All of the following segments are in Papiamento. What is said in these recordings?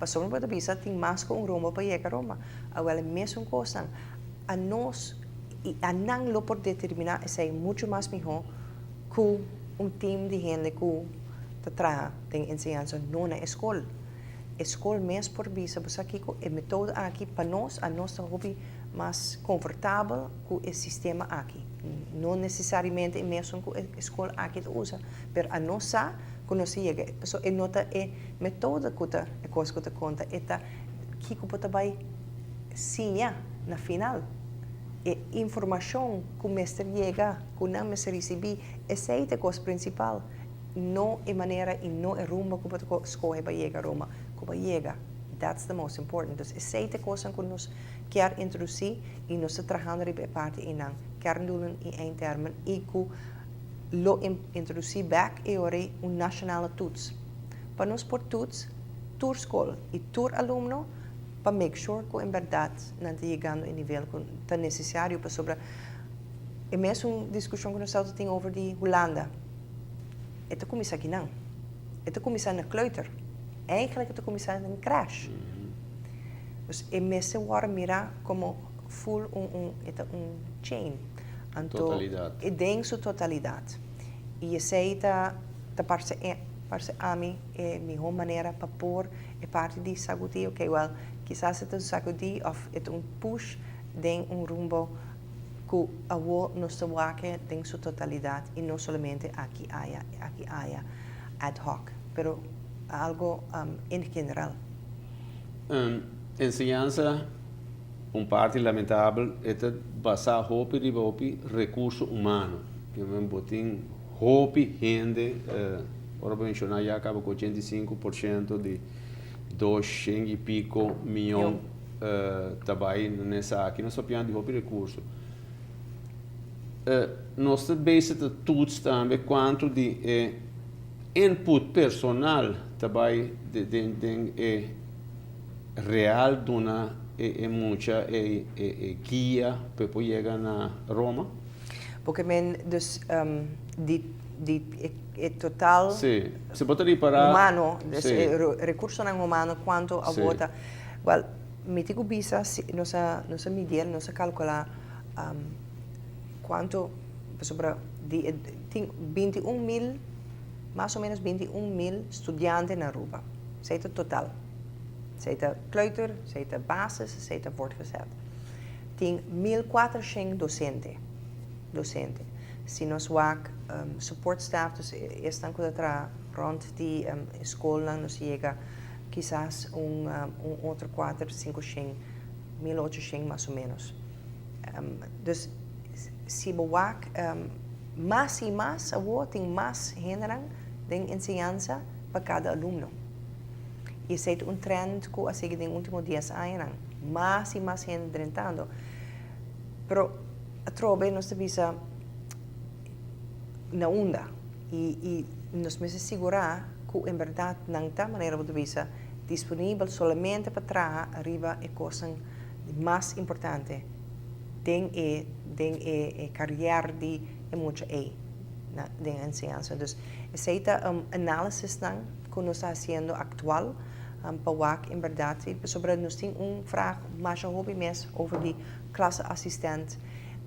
Pasobra bo ta bisa tin mas ku un rumbo pa yega Roma. Awel e mesun kosnan. Anos i anan lo por determiná esei muchu mas mihó ku un tim di hende ku ta traha den enseñansa no na e skol. E skol mes por bisa bo sa kiko e metodo aki pa nos, anos ta hopi mas konfortabel ku e sistema aki. No nesesariamente e mesun ku e skol aki ta usa, pero anos sa ku nos ta yega, pasobra e no ta e metodo ku ta e kos ku ta konta, e ta kiko bo ta bai siña na final. E informashon ku mester yega, ku nan mester risibí, esei ta e kos prinsipal, no e manera i no e rumbo ku bo ta skohe pa yega Roma, ku bo yega, that's the most important. Dus esei ta e kosnan ku nos kier introdusí i nos ta trahando riba e parti einan, kerndoelen i eindtermen, i ku lo introdusí bèk e ora ei un nationale toets pa nos por toets tur skol i tur alumno pa make sure ku en bèrdat nan ta yegando e nivel ku ta nesesario pasobra e mesun diskushon ku nos tabata tin over di Hulanda e ta kuminsá akinan, e ta kuminsá na kleuter, eigenlijk e ta kuminsá den krèsh. Dus e mester wòrdu mirá komo full un un e ta un chain. Anto Totalidat. e den su totalidat. I esei ta ta parse e parse ami e mihó manera pa por e parti di sagudí, oke wèl kisas e ta un sagudí òf e ta un push den un rumbo ku awor nos ta wak den su totalidat i no solamente aki aya aki aya ad hoc, pero algo en general. Enseñansa, un parti lamentabel, e ta basá hopi riba hopi rekurso humano. Bo tin hopi hende, ora bo menshoná ya kaba ku 85% di 200 i piko mion ta bai na esaki. Nos ta papiando di hopi rekurso. Nos ta bezig ta toets tambe kuantu di e input personal ta bai den e real duna e mucha e guia pa e por yega na Roma? Porque men dus di di e total Sí, si bo ta ripará humano, dus e recursonan humano cuanto a bota. Wel, mi tin cu bisa si nos a nos a midiel, nos a calcula cuanto pasobra di e tin 21.000, mas o menos 21.000 studiante na Aruba. Esey ta total. Esey ta kleuter, esey ta basis, esey ta voortgezet. Tin 1400 docente, docente. Si nos wak support staff, dus esnan cu ta traha rond di e scolnan, nos yega kisas un un otro cuater, cincoshen, 1800 mas o menos. Dus si bo wak mas y mas awor tin mas hendenan den enseñansa pa cada alumno. Y esey ta un trend cu a sigui den ultimo 10 añanan. Mas y mas hende drentando. Pero atrobe nos ta bisa na unda y y nos mester sigura cu en berdad nan ta, manera bo ta bisa, disponibel solamente pa traha riba e cosnan mas importante den e den e e carrière di e mucha ey na den enseñansa. Dus esey ta un analisisnan cu nos ta haciendo actual pa wak en berdad si pasobra nos tin un vraag masha hopi mes over di klasassistent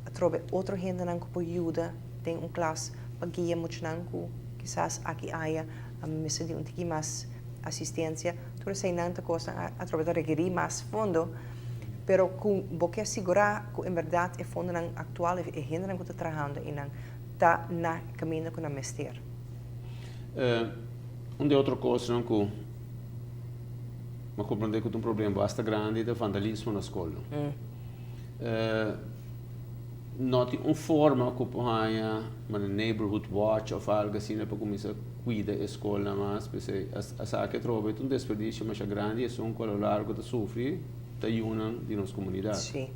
atrobe otro hendenan cu por yuda den un klas pa guia muchanan cu kisas aki aya mester di un tiki mas asistencia. Tur eseinan ta cosnan atrobe ta rekeri mas fondo, pero cu bo ke sigura cu en berdad e fondonan actual, e hendenan cu ta trahando einan ta na caminda cu nan mester. Un di otro cosnan cu mi a comprende cu ta un problema basta grandi ta vandalismo na scolnan. No tin un forma cu por haña manera neighborhood watch of algo asina pa cuminsa cuida e scolnan mas p'esey esaki atrobe ta un desperdicio masha grandi esun cu a lo largo ta sufri ta yunan di nos comunidad. Sí.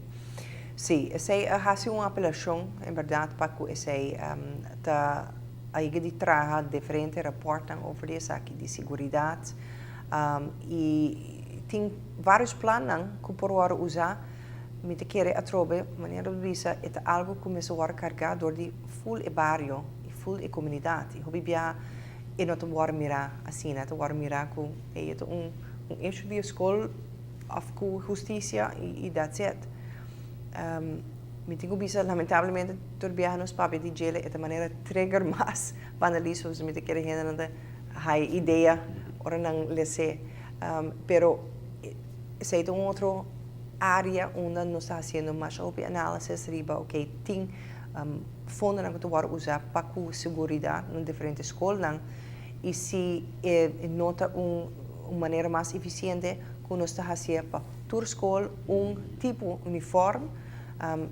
Sí, esey a haci un apelacion en berdad pa cu esey ta a yega di traha diferente raportnan over di esaki di siguridad y tin varios plannan cu por worde usa. Mi ta kere atrobe, manera bo bisa, e ta algo ku mester wòrdu kargá dor di ful e bario i ful e komunidat. I hopi biaha e no ta wòrdu mirá asina, e ta wòrdu mirá ku e ta un. Un issue di skol of ku hustisia i that's it. Mi tin ku bisa lamentablemente tur biaha nos papia di djele e ta manera trigger mas vandalismo pasobra mi ta kere hendenan ta haya idea ora nan les'é. Pero esei ta un otro área unda nos ta hasiendo masha hopi análisis riba ok tin fondonan ku ta wòrdu usá pa ku seguridat na diferente skolnan i si e no ta un manera mas efisiente ku nos ta hasié pa tur skol un tipo uniform,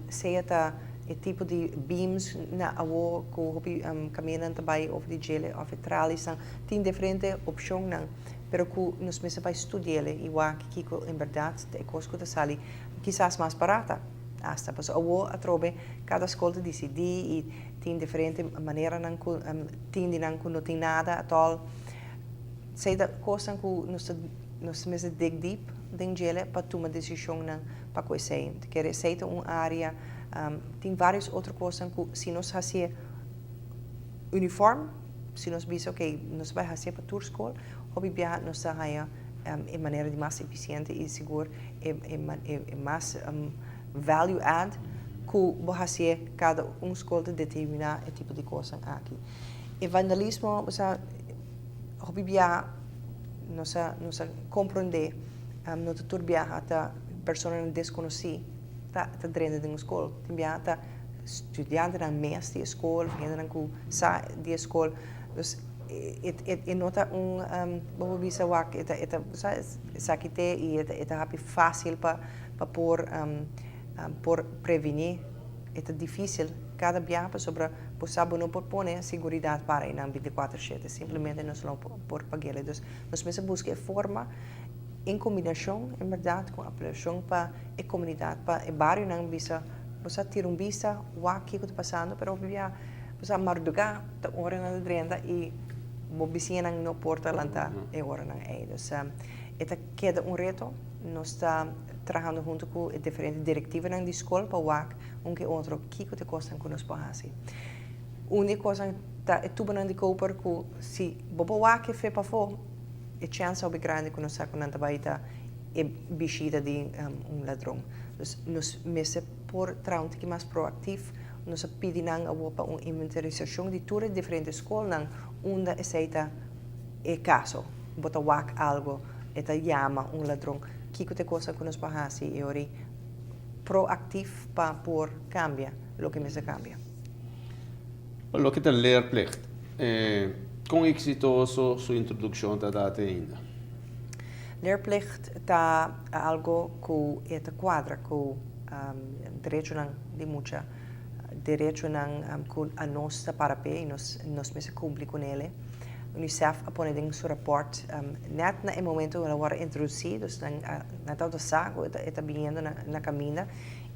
sea ta e tipo di beams na awo ku hopi kamindanan ta bai of di djele of e tralisnan, tin diferente opshonnan, pero ku nos mester bai studi'el i wak kiko en bèrdat ta e kos ku ta sali kisas mas barata asta, pasobra awo atrobe kada skol ta disidí i tin diferente maneranan ku tin di nan ku no tin nada atòl. Esei ta kosnan ku nos ta nos mester dig deep den djele pa tuma desishonnan pa ku esei. Ta kere esei ta un área, tin vários otro kosnan ku si nos hasié uniform, si nos bisa ok nos bai hasié pa tur skol, hopi biaha nos ta haña e manera di mas efisiente i sigur e e mas value add ku bo hasié kada un skol ta determiná e tipo di kosnan aki. E vandalismo, osea, hopi biaha nos a nos a komprondé no ta tur biaha ta personanan deskonosí ta ta drenta den un skol. Tin biaha ta studiantenan mes di e skol, hendenan ku sa di e skol. Dus e e e no ta un bo por bisa wak e ta e ta sa esaki te i e ta e ta hapi fásil pa pa por por prevení. E ta difísil kada biaha pasobra bo sa bo no por pone siguridat para einan bintikuater shete, simplemente nos no por pag'el. Dus nos mester buska e forma en kombinashon en bèrdat ku apelashon pa e komunidat, pa e barionan bisa bo sa tira un bista wak kiko ta pasando pero hopi biaha bo sa mardugá ta ora nan ta drenta i bo bisiñanan no por ta lanta e oranan ei. Dus e ta keda un reto, nos ta trahando hunto ku e diferente direktivanan di skol pa wak un ke otro kiko ta e kosnan ku nos por hasi. Un di e kosnan ta e tubonan di koper ku si bo por wak e fe pafó e chèns hopi grandi ku nos sa ku nan ta bai ta e bishita di un ladron. Dus nos mester por traha un tiki mas proaktif. Nos a pidi nan awor pa un inventarisashon di tur e diferente skolnan unda esei ta e kaso. Bo ta wak algo, e ta yama un ladron. Kiko ta e kosnan ku nos por hasi e ora ei proaktif pa por kambia loke mester kambia? Pa loke ta leerplicht, kon eksitoso su introdukshon ta ta te ainda? Leerplicht ta algo ku e ta kuadra ku derechonan di mucha, derechonan ku anos ta para p'e i nos nos mester kumpli kunele. UNICEF a pone den su raport nèt na e momento ku el a wòrdu introdusí, dus nan nan tabata sa ku e ta biniendo na kaminda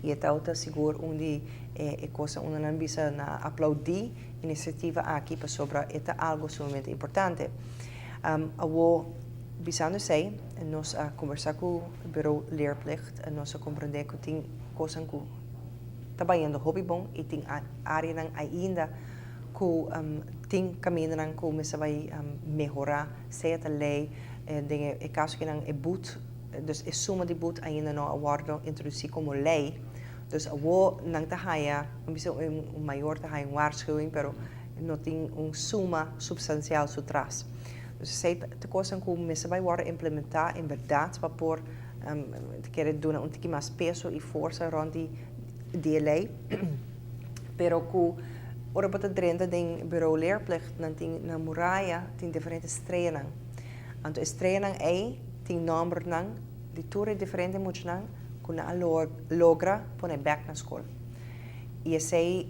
i e tabata sigur un di e kosnan unda nan bisa na aplaudí inisiativa aki pasobra e ta algu sumamente importante. Awor bisando esei nos a kombersá ku Bureau Leerplicht, nos a komprendé ku tin kosnan ku ta bayendo hopi bon i tin áreanan ainda ku tin kamindanan ku mester bai mehorá, sea ta lei, den e kaso kinan e but, dus e suma di but ainda no a wòrdu introdusí komo lei, dus awor nan ta haña, mi bisa un mayor ta haña un waarschuwing, pero no tin un suma supstansial su tras. Dus esei ta kosnan ku mester bai wòrdu implementá en bèrdat pa por kere duna un tiki mas peso i forsa rònt di e lei. Pero ku ora bo ta drenta den Bureau Leerplicht nan tin na muraya tin diferente streanan. Anto e streanan ei tin nòmbernan di tur e diferente muchanan ku nan a logra pone bèk na skol. I esei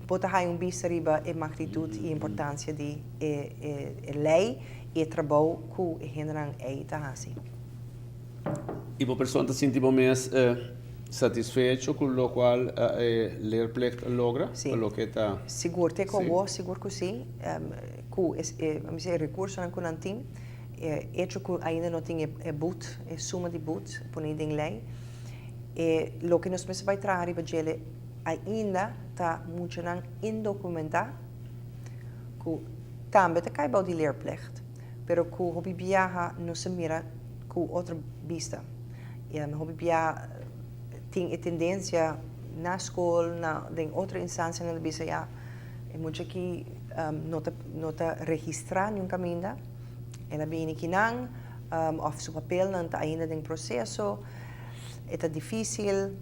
bo ta haña un bista riba e magnitut i importansia di e lei i e trabou ku e hendenan ei ta hasi. I bo persona ta sinti bo mes satisfecho ku lokual e leerplicht a logra? Sí. Pa loke ta. Sigur te ku awor, sigur ku sí. Ku e, mi bisa e rekursonan ku nan tin, e echo ku ainda no tin e but, e suma di but pone den lei. E loke nos mester bai traha riba djele ainda ta muchanan indokumentá ku tambe ta kai bou di leerplicht. Pero ku hopi biaha nos ta mira ku otro bista. Hopi biaha tin e tendensia na skol, na den otro instansianan ta bisa ya e mucha aki no ta no ta registrá niun kaminda, el a bini kinan òf su papelnan ta ainda den proseso, e ta difísil.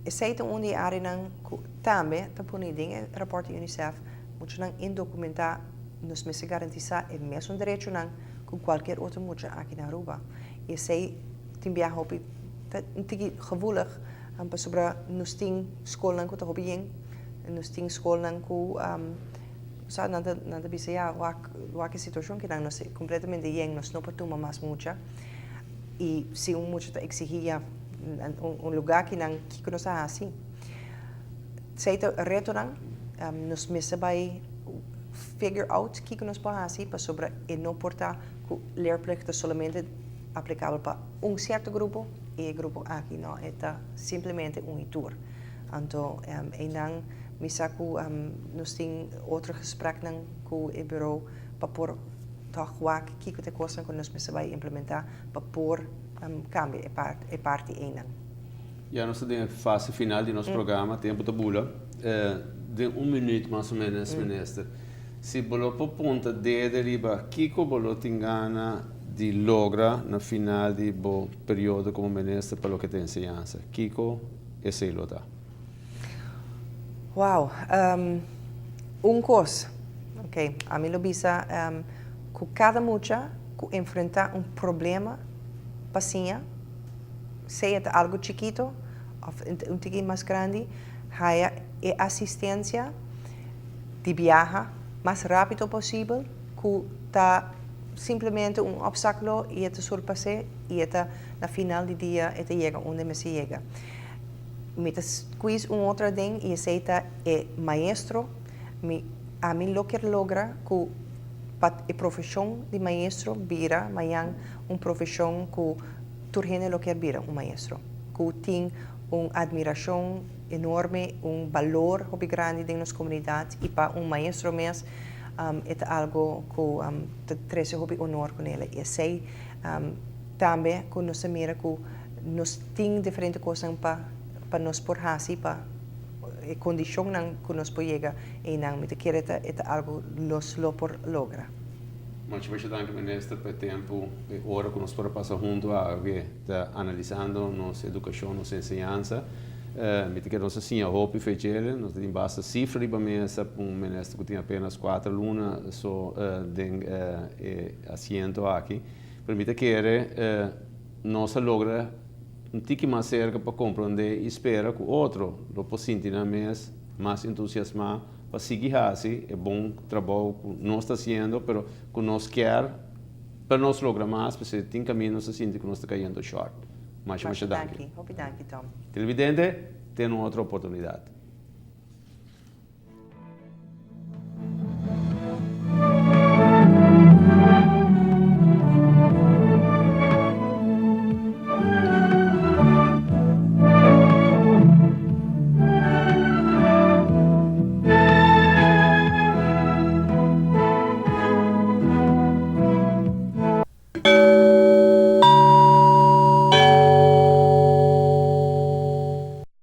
Esei ta un di e áreanan ku tambe ta pone den e rapòrt di UNICEF, muchanan indokumentá nos mester garantisá e mesun derechonan ku kualkier otro mucha aki na Aruba. I esei tin biaha hopi ta un tiki gevoelig pasobra nos tin skolnan ku ta hopi yen, nos tin skolnan ku sa nan ta nan ta bisa ya wak wak e situashon kinan nos ta kompletamente yen, nos no por tuma mas mucha i si un mucha ta eksigí ya un lugá kinan kiko nos ta hasi? Esei ta retonan, nos mester bai figure out kiko nos por hasi pasobra e no por ta ku leerplicht ta solamente aplikabel pa un sierto grupo i e grupo aki no, e ta simplemente un i tur. Anto einan mi sa ku nos tin otro gespreknan ku e bureau pa por tòg wak kiko ta e kosnan ku nos mester bai implementá pa por kambia e parti einan. Ya nos ta den e fase final di nos programa, tempu ta bula. Den un minuut mas o menos, Minister, si bo lo por punta dede riba kiko bo lo tin gana di logra na final di bo periodo komo minister pa loke ta enseñansa, kiko esei lo ta? Wow, un kos, ok, ami lo bisa ku kada mucha ku enfrenta un problema pa siña, sea ta algo chikito of un tiki mas grandi, haya e asistencia di biaha mas rapido posibel cu ta simplemente un obstaculo y e ta surpas'e y e ta na final di dia e ta yega unda e mester yega. Mi ta squeeze un otro aden y esey ta e maestro, mi ami lo kier logra cu pa e profesion di maestro bira mañan un profesion cu tur hende lo kier bira un maestro cu tin un admiracion enorme, un balor hopi grandi den nos comunidad y pa un maestro mes e ta algo cu ta trece hopi honor cu nele. Y esey tambe cu nos ta mira cu nos tin diferente cosnan pa pa nos por haci pa e condicionnan cu nos por yega eynan. Mi ta kere e ta algo nos lo por logra. Mucho mucho danki Minister pa e tempu e ora ku nos por a pasa huntu awe ta analisando nos edukashon, nos enseñansa. Mi ta kere nos a siña hopi fe djele, nos ta tin basta sifra riba mesa pa un minister ku tin apenas kuater luna so den e asiento aki. Pero mi ta kere nos a logra un tiki mas serka pa komprondé i spera ku otro lo por sinti nan mes mas entusiasmá pa sigui hasi e bon trabou ku nos ta hasiendo, pero ku nos kier pa nos logra mas, pasobra tin kaminda nos ta sinti ku nos ta kayendo short. Masha masha danki. Hopi danki, Tom. Televidente, te un otro oportunidat.